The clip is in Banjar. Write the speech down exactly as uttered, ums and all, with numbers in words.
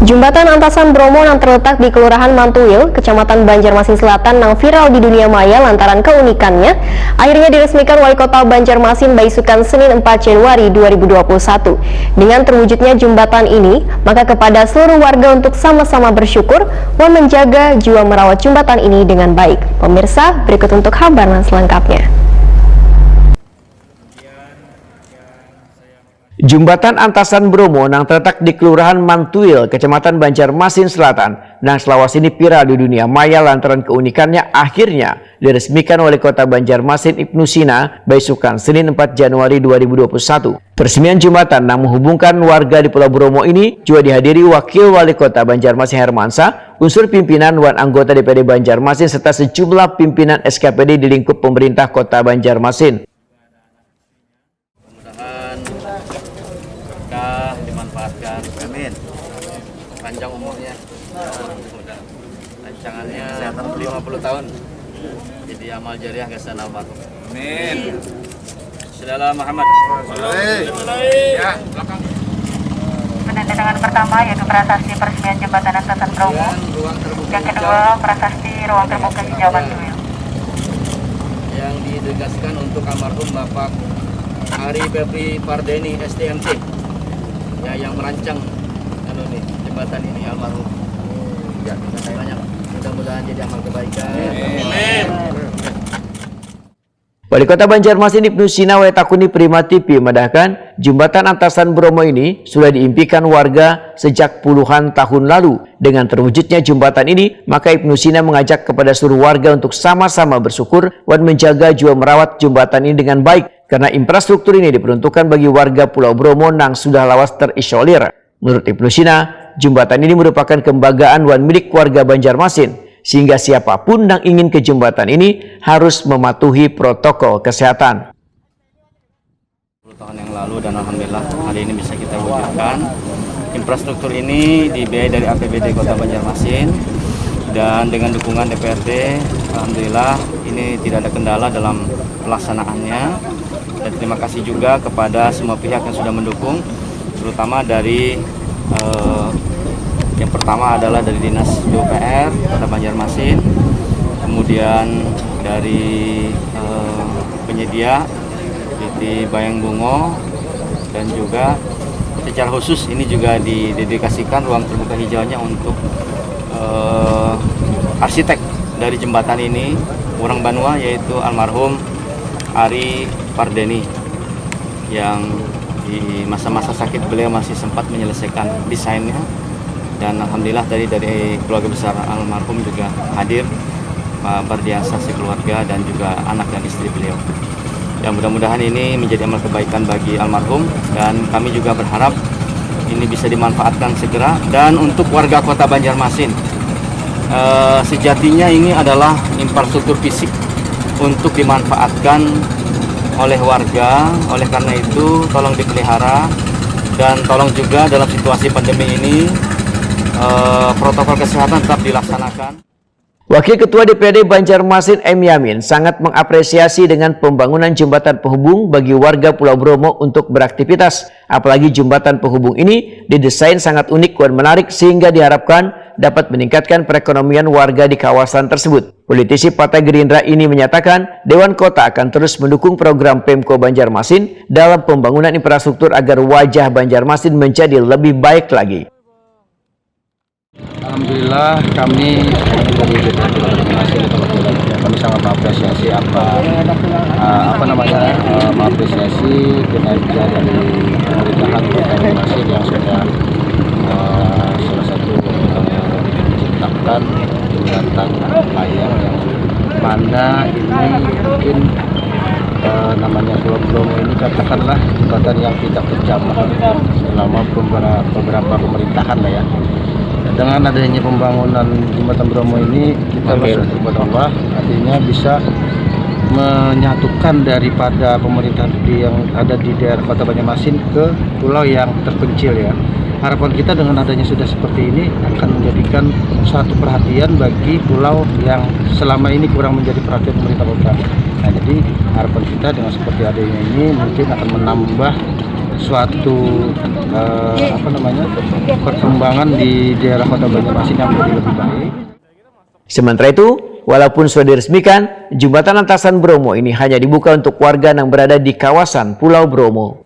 Jumbatan Antasan Bromo nang terletak di Kelurahan Mantuil, Kecamatan Banjarmasin Selatan nang viral di dunia maya lantaran keunikannya, akhirnya diresmikan Wali Kota Banjarmasin baisukan Senin empat Januari dua ribu dua puluh satu. Dengan terwujudnya jumbatan ini, maka kepada seluruh warga untuk sama-sama bersyukur wan menjaga jua merawat jumbatan ini dengan baik. Pemirsa, berikut untuk habar nang selengkapnya. Jumbatan Antasan Bromo nang terletak di Kelurahan Mantuil, Kecamatan Banjarmasin Selatan, nang selawas ini viral di dunia maya lantaran keunikannya, akhirnya diresmikan Wali Kota Banjarmasin Ibnu Sina baisukan Senin empat Januari dua ribu dua puluh satu. Peresmian jumbatan nang menghubungkan warga di Pulau Bromo ini juga dihadiri Wakil Wali Kota Banjarmasin Hermansa, unsur pimpinan wan anggota D P D Banjarmasin serta sejumlah pimpinan S K P D di lingkup pemerintah Kota Banjarmasin. Mudah-mudahan berkah, dimanfaatkan. Amin. Panjang umurnya. Mudah. Rancangannya lima puluh tahun. Jadi amal jariah gasan almarhum. Amin. Saudara Muhammad. Ya, belakang. Penandatangan pertama yaitu prasasti peresmian jembatan Antasan Bromo. Yang kedua, prasasti ruang terbuka hijau Mantuil. Yang didedikasikan untuk almarhum Bapak Ari Febri Pardeni S T M T. Ya, yang merancang anu nih, jembatan ini almarhum. Ya, terima kasih banyak. Mudah-mudahan jadi amal kebaikan. Amin. Wali Kota Banjarmasin Ibnu Sina Waitakuni Prima T V madahkan, Jumbatan Antasan Bromo ini sudah diimpikan warga sejak puluhan tahun lalu. Dengan terwujudnya jumbatan ini, maka Ibnu Sina mengajak kepada seluruh warga untuk sama-sama bersyukur wan menjaga jua merawat jumbatan ini dengan baik, karena infrastruktur ini diperuntukkan bagi warga Pulau Bromo nang sudah lawas terisolir. Menurut Ibnu Sina, jumbatan ini merupakan kebanggaan wan milik warga Banjarmasin, sehingga siapa pun nang ingin ke jumbatan ini harus mematuhi protokol kesehatan. Sepuluh tahun yang lalu dan alhamdulillah hari ini bisa kita wujudkan. Infrastruktur ini dibiayai dari A P B D Kota Banjarmasin dan dengan dukungan D P R D, alhamdulillah ini tidak ada kendala dalam pelaksanaannya. Dan terima kasih juga kepada semua pihak yang sudah mendukung, terutama dari eh, yang pertama adalah dari Dinas P U P R Kota Banjarmasin, kemudian dari eh, penyedia di Bayang Bungo, dan juga secara khusus ini juga didedikasikan ruang terbuka hijaunya untuk eh, arsitek dari jembatan ini, orang Banua, yaitu almarhum Ari Pardeni, yang di masa-masa sakit beliau masih sempat menyelesaikan desainnya, dan alhamdulillah tadi dari keluarga besar almarhum juga hadir, Pak Bardiansa sekeluarga dan juga anak dan istri beliau. Ya, mudah-mudahan ini menjadi amal kebaikan bagi almarhum, dan kami juga berharap ini bisa dimanfaatkan segera. Dan untuk warga Kota Banjarmasin, eh, sejatinya ini adalah infrastruktur fisik untuk dimanfaatkan oleh warga. Oleh karena itu, tolong dipelihara dan tolong juga dalam situasi pandemi ini eh, protokol kesehatan tetap dilaksanakan. Wakil Ketua D P D Banjarmasin M Yamin sangat mengapresiasi dengan pembangunan jembatan penghubung bagi warga Pulau Bromo untuk beraktivitas. Apalagi jembatan penghubung ini didesain sangat unik dan menarik sehingga diharapkan dapat meningkatkan perekonomian warga di kawasan tersebut. Politisi Partai Gerindra ini menyatakan Dewan Kota akan terus mendukung program Pemko Banjarmasin dalam pembangunan infrastruktur agar wajah Banjarmasin menjadi lebih baik lagi. Alhamdulillah kami dari D P R D Kota Banjarmasin, kami sangat mengapresiasi apa eh, apa namanya eh, mengapresiasi kinerja dari pemerintahan Kota Banjarmasin yang sudah eh, salah satu eh, menciptakan jembatan layang yang mana ini mungkin eh, namanya Pulau Bromo ini katakanlah jembatan yang tidak terjamah selama beberapa, beberapa pemerintahan lah ya. Dengan adanya pembangunan jembatan Bromo ini kita bersyukur kepada Allah, artinya bisa menyatukan daripada pemerintahan yang ada di daerah Kota Banjarmasin ke pulau yang terpencil ya. Harapan kita dengan adanya sudah seperti ini akan menjadikan suatu perhatian bagi pulau yang selama ini kurang menjadi perhatian pemerintah kota. Nah, jadi harapan kita dengan seperti adanya ini mungkin akan menambah suatu eh, apa namanya perkembangan di daerah Kota Banjarmasin yang menjadi lebih baik. Sementara itu, walaupun sudah diresmikan, jembatan lantasan Bromo ini hanya dibuka untuk warga yang berada di kawasan Pulau Bromo.